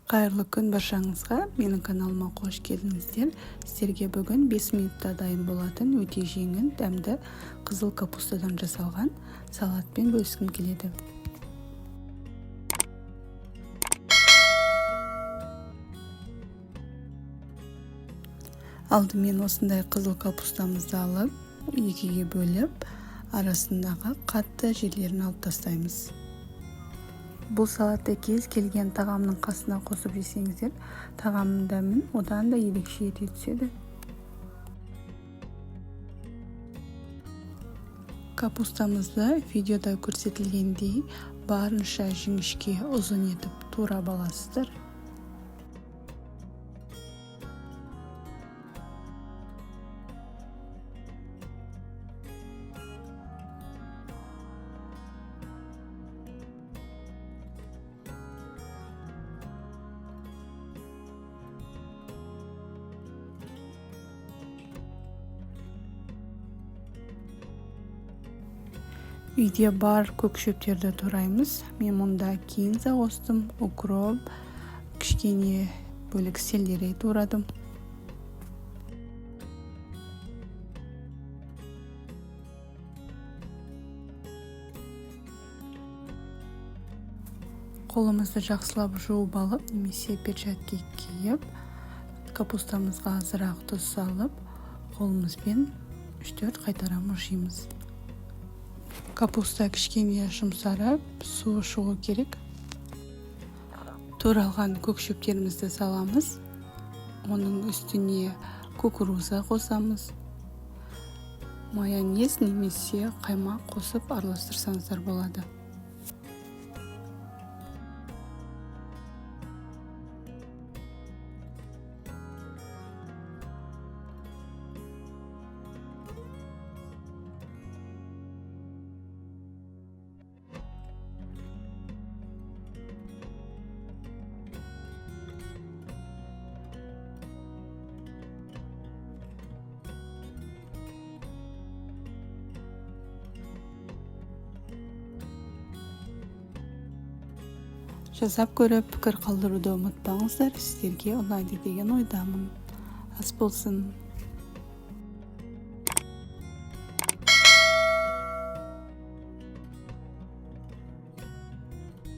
Қайырлы күн баршаңызға! Менің каналыма қош келдіңіздер. Сіздерге бүгін 5 минутта дайын болатын өте жеңіл, дәмді қызыл капустадан жасалған салатпен бөліскім келеді. Алдымен осындай қызыл капустамызды алып, екіге бөліп, арасындағы қатты жерлерін алып тастаймыз. Бұл салатты кез келген тағамның қасына қосып жесеңіздер, тағамның дәмін одан да ерекше ете түседі. Капустамызды видеода көрсетілгендей барынша жіңішке ұзын етіп турап аласыздар. Үйде бар көк шөптерді тураймыз. Мен мұнда кинза қостым, укроп, кішкене бөлік сельдерей турадым. Қолымызды жақсылап жуып алып, немесе перчатка киіп, капустамызға азырақ тұз салып, қолымызбен 3-4 қайтара мұшимыз. Капуста кішкене жұмсарып, суы шығу керек. Туралған көк шөптерімізді саламыз. Оның үстіне кукуруза қосамыз. Майонез немесе қаймақ қосып араластырсаңыздар болады. Жасап көріп, пікір қалдыруды ұмытпаңыздар. Сіздерге ұнайды деген ойдамын. Ас болсын.